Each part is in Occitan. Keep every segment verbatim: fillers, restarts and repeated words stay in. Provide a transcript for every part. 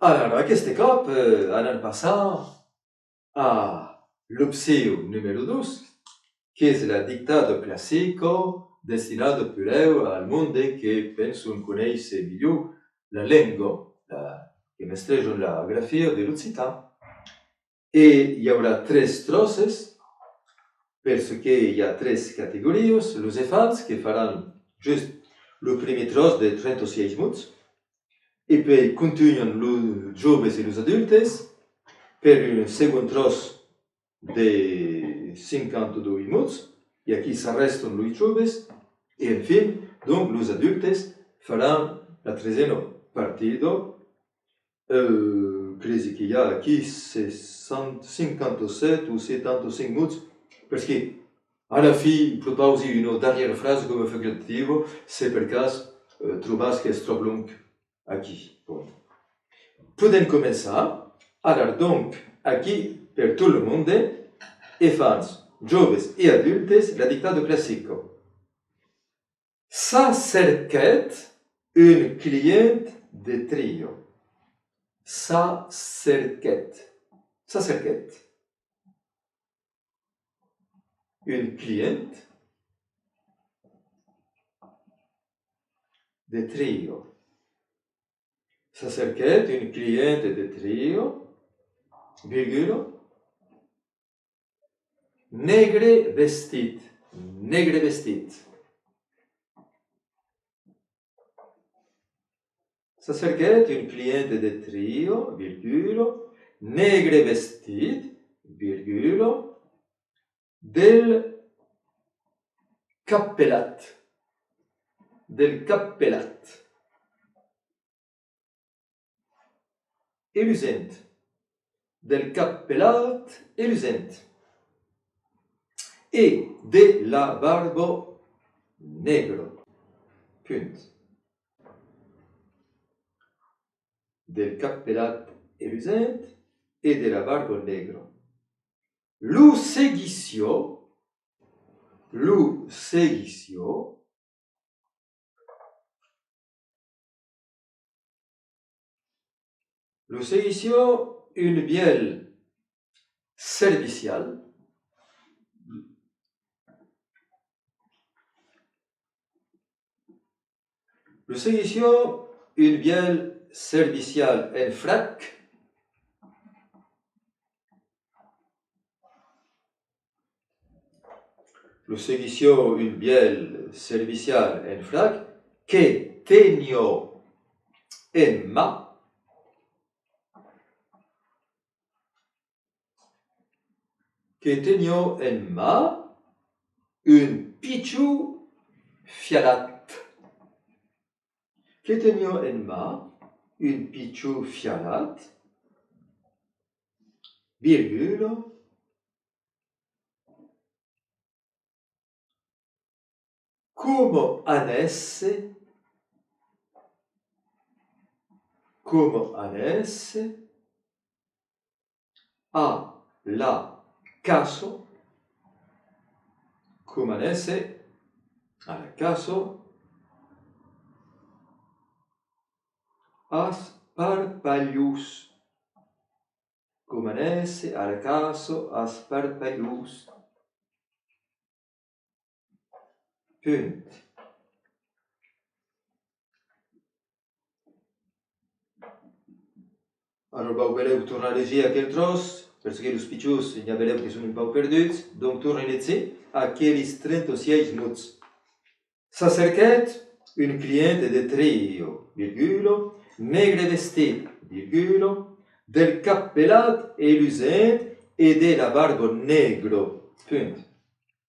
Alara, aqueste còp, eh, anam passar a l'opcion numèro dos, qu'es la dictada classica, destinada puslèu al monde que penson conéisser milhor la lenga, la, que mestrejan la grafia de l'occitan. E i aurà tres tròces, per çò que i a tres categorias, los enfants que faràn just lo primièr tròç de trenta-sièis mots, e puèi contunhan los joves e los adultes per un segond tròç de cinquanta-dos mots, e aquí s'arrèstan los joves, e enfin, donc, los adultes faràn la tresena partida. Euh, cresi que i a aquí seissanta, cinquanta-sèt o setanta-cinc mots, perque a la fin propausi una darrièra frasa coma facultativa, se per cas, euh, trobas qu'es tròp long aquí. Bon. Podèm començar. Alara, donc, aquí, per tot lo monde, enfants, joves e adultes, la dictada classica. S'acerquèt un client de trio. S'acerquèt. S'acerquèt un client de trio. S'acerquèt un client de trio, virgula, negre vestit, negre vestit. S'acerquèt un client de trio, virgula, negre vestit, virgula, del cap pelat, del cap pelat. E lusent. Del cap pelat e lusent. E de la barba negra. Punt. Del cap pelat e lusent e de la barba negra. Lo seguissiá, lo seguissiá, lo seguissiá un vièlh servicial, lo seguissiá un vièlh servicial en frac, lo seguissiá un vièlh servicial en frac que teniá en man, que teniá en man un pichon fialat. Que teniá en man un pichon fialat, virgula, coma anèsse, coma anèsse, a la caça, coma anèsse a la caça, as parpalhons, coma anèsse a la caça as parpalhons. Punt. Ara vau belèu tornar legir aquel tròç, perque los pichons, n'i a belèu que son un pauc perduts, donc torni legir aqueles trenta-sièis mots. S'acerquèt un client de trio, virgula, negre vestit, virgula, del cap pelat e lusent e de la barba negra, punt.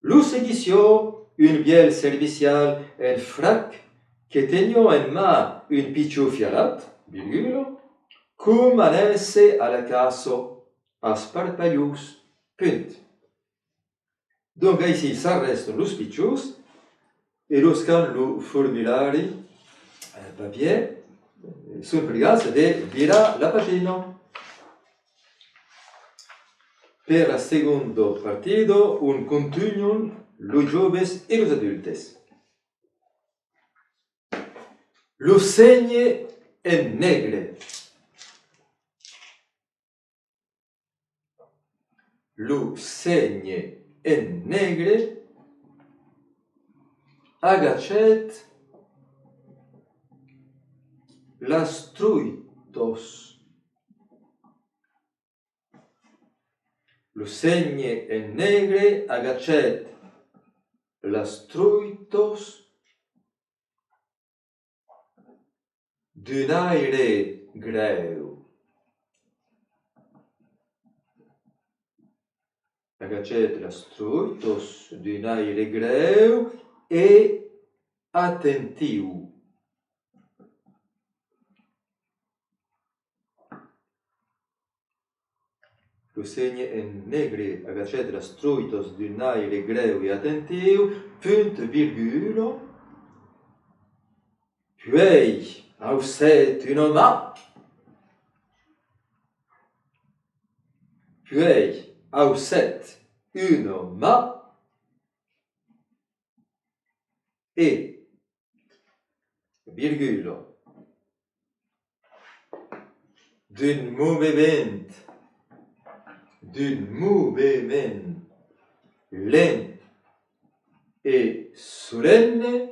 Lo seguissiá un vièlh servicial en frac que teniá en man un pichon fialat, virgula, coma anèsse a la caça as parpalhons, punt. Donc aicí s'arrèstan los pichons e los qu'an lo formulari, eh, papièr, eh, son pregats de virar la pagina. Per la segonda partida, ont contunhan los joves e los adultes. Lo sègne en negre. Lo sénher en negre agachèt las truitas. Lo sénher en negre agachèt las truitas d'un aire grèu. Agachèt las truitas d'un aire grèu e atentiu. Lo sénher en negre agachèt las truitas d'un aire grèu e atentiu, punt, virgula, puèi aucèt una man, puèi aucèt una man, e, virgula, d'un movement, d'un movement lent e solenne,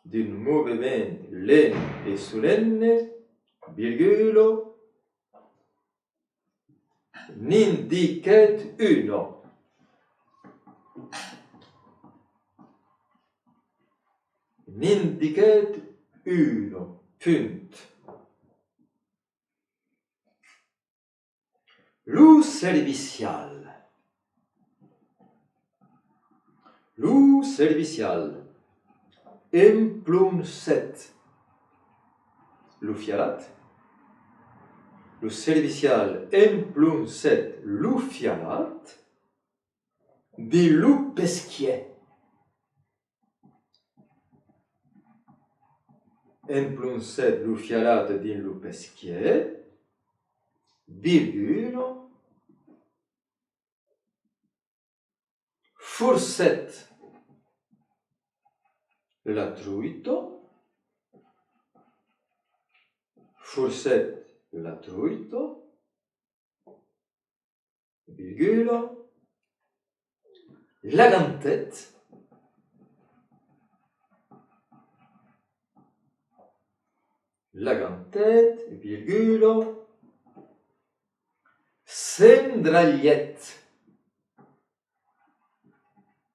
d'un movement lent e solenne, virgula, n'indiquèt una. N'indiquèt una. Punt. Lo servicial. Lo servicial emploncèt lo fialat. Lo servicial emploncèt lo fialat dins lo pesquièr. Emploncèt lo fialat dins lo pesquièr, virgula, forcèt la truita, forcèt la truita, virgula, l'agantèt, l'agantèt, virgula, s'endralhèt,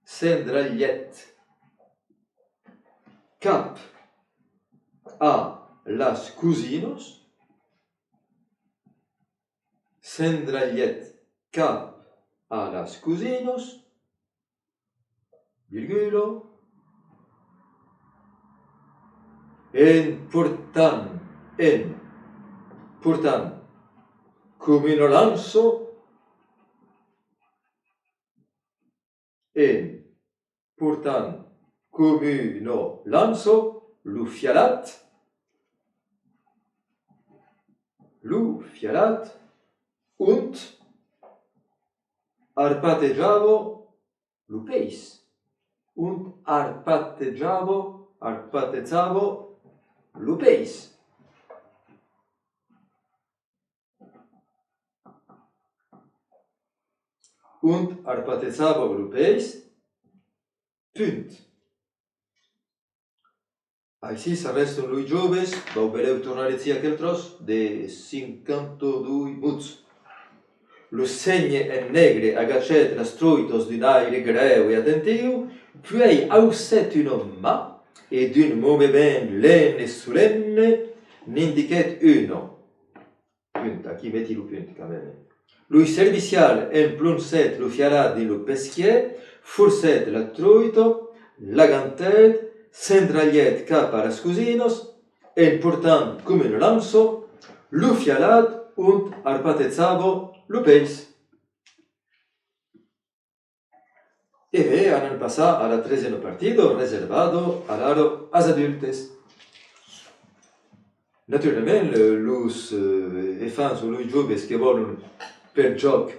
s'endralhèt cap a las cosinas, s'endralhèt cap a las cosinas, virgula, en portant, en portant com una lança, en portant com una lança lo fialat, lo fialat ont arpatejava lo pèis, ont arpatejava, arpatejava lo pèis. Ont arpatejava lo pèis, punt. Aicí s'arrèstan los joves, vau belèu tornar legir aquel tròç de cinquanta dos mots. Lo sénher en negre agachèt las truitas d'un aire grèu e atentiu, puèi aucèt una man e d'un movement lent e solenne n'indiquèt una. Punt, aquí meti lo punt quand même. Lo servicial emploncèt lo fialat dins lo pesquièr, forcèt la truita, l'agantèt, s'endralhèt cap a las cosinas, en portant com una lança lo fialat ont arpatejava lo pèis. E ben, anam passar a la tresena partida, reservada alara als adultes. Naturalament, eh, los, eh, enfants o los joves que vòlon, per jòc,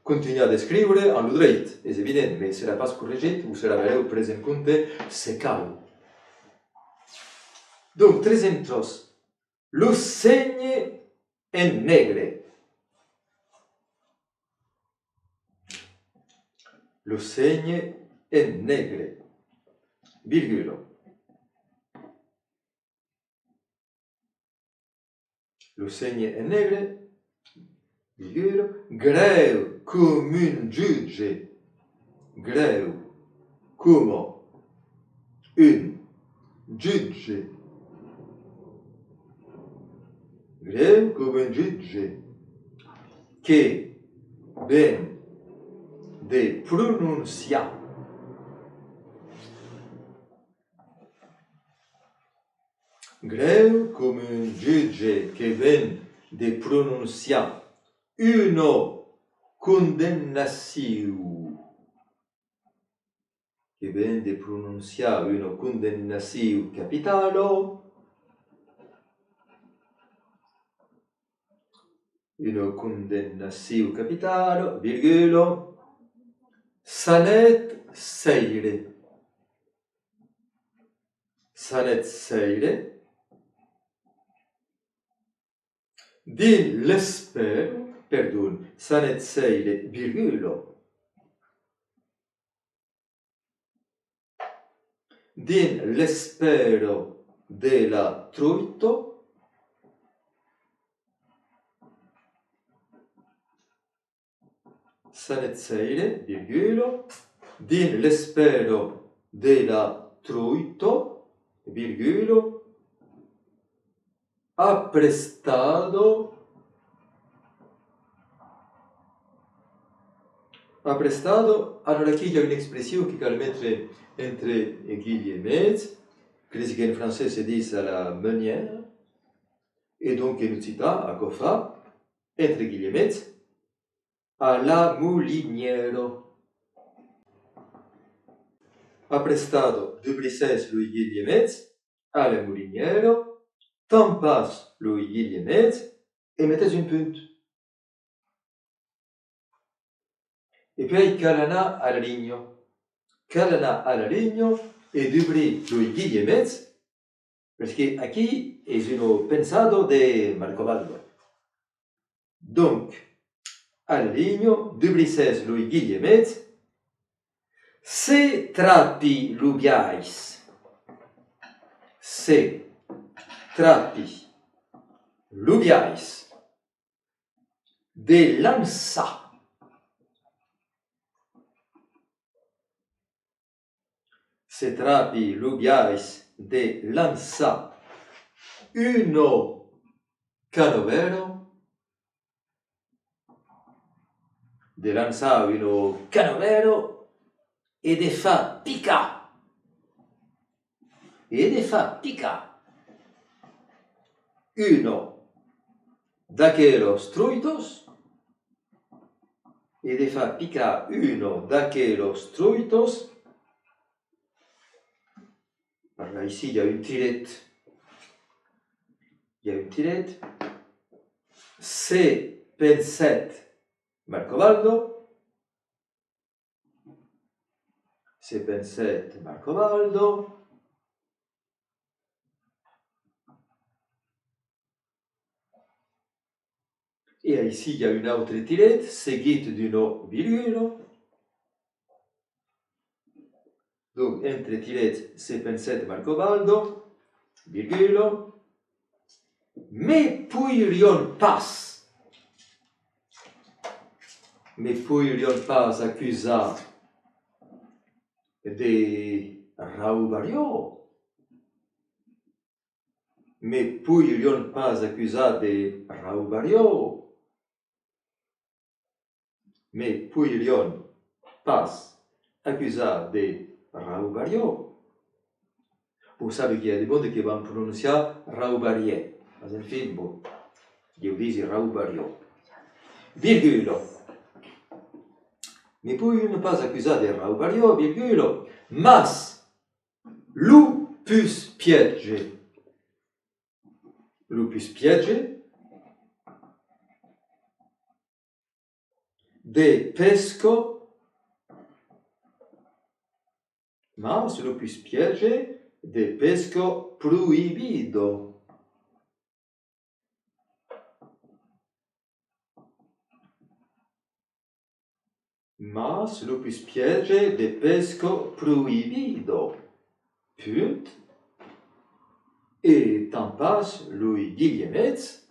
contunhar d'escriure an lo dreit, es evident, mas serà pas corregit o serà belèu pres en compte se cal. Donc, tresèm tròç, lo sénher en negre. lo sègne en negre, virgula. Lo sègne en negre, virgula, grèu com un jutge, grèu coma un jutge, grèu com un jutge, que ven de prononciar. Grèu com un jutge que ven de prononciar una condemnacion. Que ven de prononciar una condemnacion capitala. Una condemnacion capitala, virgula, Sanet Sèire. Sanet Sèire, dins l'espèra, perdon, Sanet Sèire, virgula, dins l'espèra de la troita, Sanet Sèire, virgula, dins l'espèra de la troita, virgula, aprestada, aprestada, alors aquí i a una expression que cal metre entre guilhemets, cresi qu'en francés se ditz à la meunière, e donc en occitan, aquò fa, entre guilhemets, à la molinièra. Aprestada, dubrissètz los guilhemets, à la molinièra, tampatz los guilhemets e metètz un punt. E puèi cal anar a la linha. Cal anar a la linha e dubrir los guilhemets, perque aquí es una pensada de Marcobaldo. Donc, a la linha, dubrissètz los guilhemets, se trapi lo biais, se trapi lo biais de lançar, se trapi lo biais de lançar una canavèra, de lançar una canavèra e de far picar, e de far picar una d'aquelas troitas, e de far picar una d'aquelas troitas. Aicí i a un tiret. I a un tiret. Se pensèt Marcobaldo. Se pensèt Marcobaldo. E aicí i a un autre tiret, seguit d'una virgula. Donc, entre tirets, se pensèt Marcobaldo, virgula, me poirián pas, me poirián pas acusar de raubariá. Me poirián pas acusar de raubariá. Me poirián pas acusar de raubariá. Bon, sabi qu'i a de monde que van prononciar raubariá. Mas enfin, bon, ieu disi raubariá. Virgula. Me poirián pas acusar de raubariá, virgula, mas lo pus piège, lo pus piège de pesca, mas lo pus piège de pesca proïbida. Mas lo puspiège de pesca proïbida. Punt. E tant pas los guilhemets,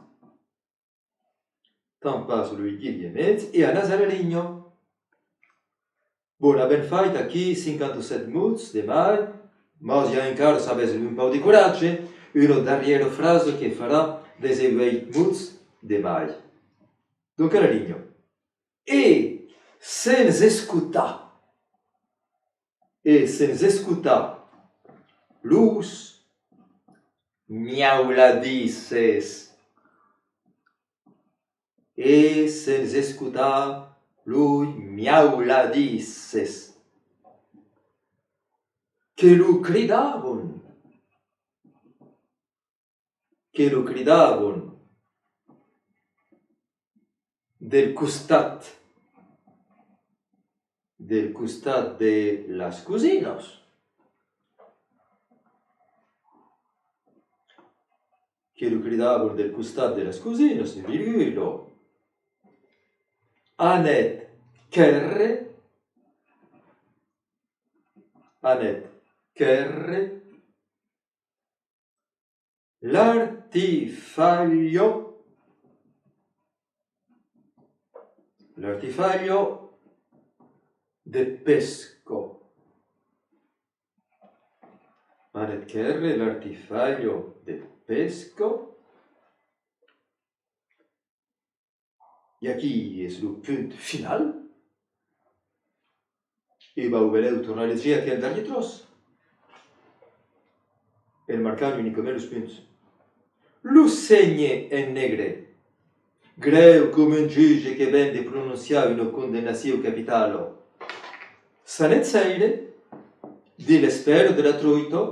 tant pas los guilhemets, e anatz a la linha. Bon, avèm fait aquí cinquanta-sèt mots de mai, mas i a encara, s'avètz un pauc de coratge, una darrièra frasa que farà dètz-e-uèit mots de mai. Donc, a la linha. E sens escotar, e sens escotar los miauladisses, e sens escotar los miauladisses que lo cridavan, que lo cridavan del costat, del costat de las cosinas, que lo cridavan del costat de las cosinas, virgula, anèt quèrre, anèt quèrre l'artifalha, l'artifalha de pesca. Anèt quèrre l'artifalha de pesca. E aquí es lo punt final. E vau belèu tornar legir aquel darrièr tròç, en marcant unicament los punts. Lo sénher en negre, grèu coma un jutge que ven de prononciar una condemnacion capitala, s'anèt seire dins l'espèra de la troita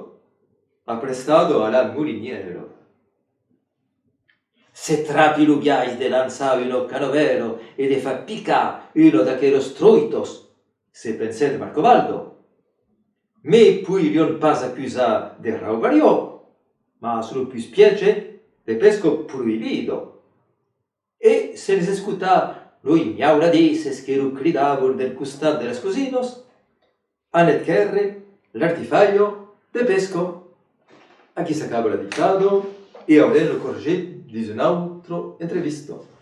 aprestada a la molinièra. Se trapi lo biais de lançar una canavèra e de far picar una d'aquelas troitas, se pensèt Marcobaldo. Me poirián pas acusar de raubariá, mas lo puspiège de pesca proïbida. E sens escotar los miauladisses que lo cridavan del costat de las cosinas, anèt quèrre l'artifalha de pesca. Aquí s'acaba la dictada e aurem lo corregit dins una autra entrevista.